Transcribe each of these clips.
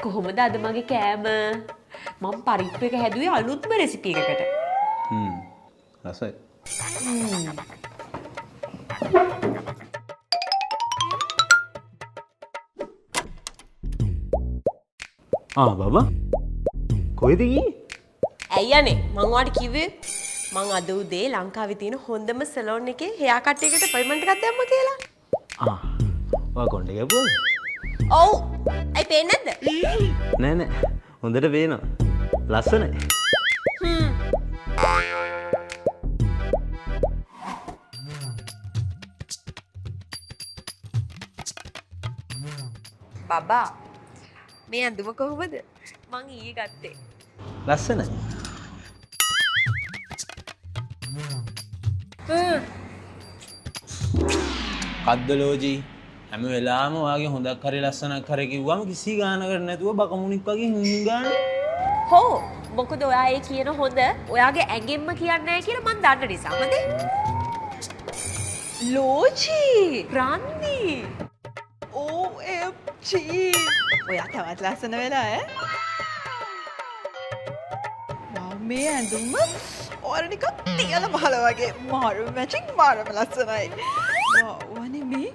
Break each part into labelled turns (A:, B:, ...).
A: කොහොමද අද මගේ කෑම? මම පරිප්පු එක හැදුවේ අලුත්ම රෙසිපි එකකට.
B: හ්ම්. රසයි. ආ බබා කොහෙද ගියේ?
A: ඇයි අනේ මං ඔයාලට කිව්වේ මං අද උදේ ලංකාවේ තියෙන හොඳම සලෝන් එකේ හෙයා කට් එකට අපොයින්ට්මන්ට් එකක් දැම්මා කියලා.
B: ආ ඔයා කොණ්ඩේ ගැපුවද?
A: ඔව්. ඇයි පේන්නේ නැද්ද?
B: නෑ නෑ හොඳට පේනවා. ලස්සනයි.
A: හ්ම්. බබා මේ ඇඳුම කොහොමද? මං ඊයේ ගත්තේ.
B: ලස්සනයි.
C: කද්දලෝජි හැම වෙලාවම ඔයාගේ හොඳක් හරි ලස්සනක් හරි කිව්වම කිසි ගානකට නැතුව බකමුණික් වගේ හුම් ගාන.
A: හෝ මොකද ඔයා ඒ කියන හොඳ ඔයාගේ ඇඟෙන්ම කියන්නේ නැහැ කියලා මං දන්න නිසා. හොඳේ? ලෝජි රන්දි
D: OMG ඔයා තවත් ලස්සන වෙලා ඈ. වව් මේ ඇඳුම ඔයාලා නිකන් තියලා මහලා වගේ මාරුම මැචින් මාරුම ලස්සනයි. වව් අනේ මේ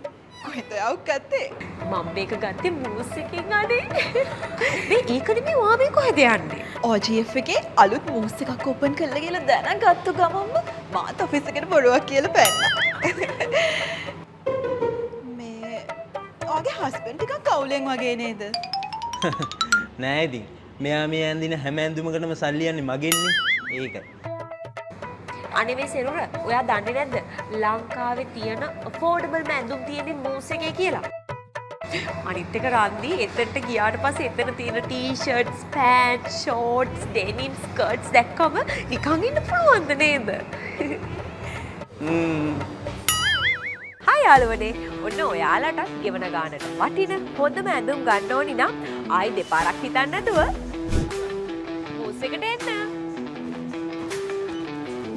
D: කොහෙන්ද ඔයා ගත්තේ?
A: මම මේක ගත්තේ මූස් එකෙන් අනේ. මේ ඒක නෙමෙයි ඔයා මේ කොහෙද යන්නේ?
D: OGF එකේ අලුත් මූස් එකක් ඕපන් කරලා කියලා දැනගත්තු ගමන්ම මාත් ඔෆිස් එකට බොරුවක් කියලා පැන්නා. මේ ඔයාගේ හස්බන්ඩ් ටිකක් අවුලෙන් වගේ නේද?
C: නෑ ඉතින් මෙයා මේ ඇඳින හැම ඇඳුමකටම සල්ලි යන්නේ මගෙන්නේ. ඒකයි.
A: අනේ මේ සෙනුර ඔයා දන්නේ නැද්ද ලංකාවේ තියෙන ඇෆෝඩබල්ම ඇඳුම් තියෙන්නේ මූස් එකේ කියලා? අනිත් එක රන්දි එතනට ගියාට පස්සේ එතන තියෙන ටී-ෂර්ට්ස්, පෑන්ට්, ෂෝට්ස්, ඩෙනිම් ස්කර්ට්ස් දැක්කම නිකන් ඉන්න පුළුවන්ද නේද? හායි යාළුවනේ, ඔන්න ඔයාලටත් ගෙවන ගානට වටින හොඳම ඇඳුම් ගන්න ඕනි නම් ආයි දෙපාරක් හිතන්න නැතුව මූස් එකට එන්න.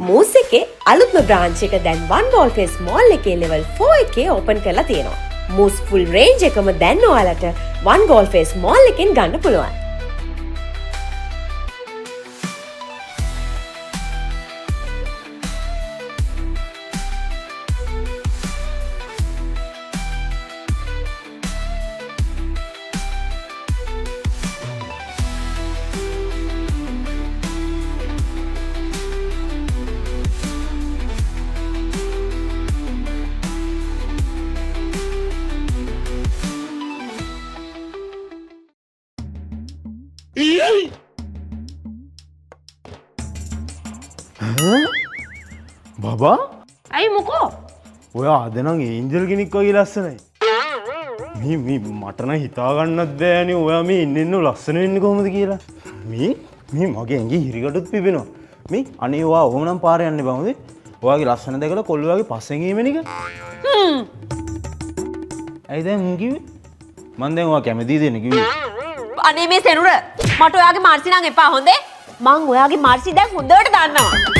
A: මූස් එකේ අලුත්ම බ්‍රාන්ච් එක දැන් One Wall Face Mall එකේ level 4 එකේ ඕපන් කරලා තියෙනවා. මූස් ෆුල් රේන්ජ් එකම දැන් ඔයාලට One Wall Face Mall එකෙන් ගන්න පුළුවන්.
C: බබා
A: ඇයි මොකෝ?
C: ඔයා අද නම් ඒන්ජල් කෙනෙක් වගේ ලස්සනයි. මේ මේ මට නම් හිතා ගන්නත් බෑනේ ඔයා මේ එන්න එන්න ලස්සන වෙන්නේ කොහොමද කියලා. මේ මේ මගේ ඇඟේ හිරිගඩුත් පිපෙනවා. මේ අනේ ඔයා ඔහොම නම් පාර යන්න එපා හොඳේ. ඔයාගේ ලස්සන දැකලා කොල්ලෝ වගේ පස්සෙන් එීම නික. ඇයි දැන් මුන් කිව්වේ? මං දැන් ඔයා කැමතිද දෙන්න කිව්වේ?
A: අනේ මේ සෙනුර මට ඔයාගේ මර්සි නම් එපා හොඳේ. මං ඔයාගේ මර්සි දැන් හොඳට දන්නවා.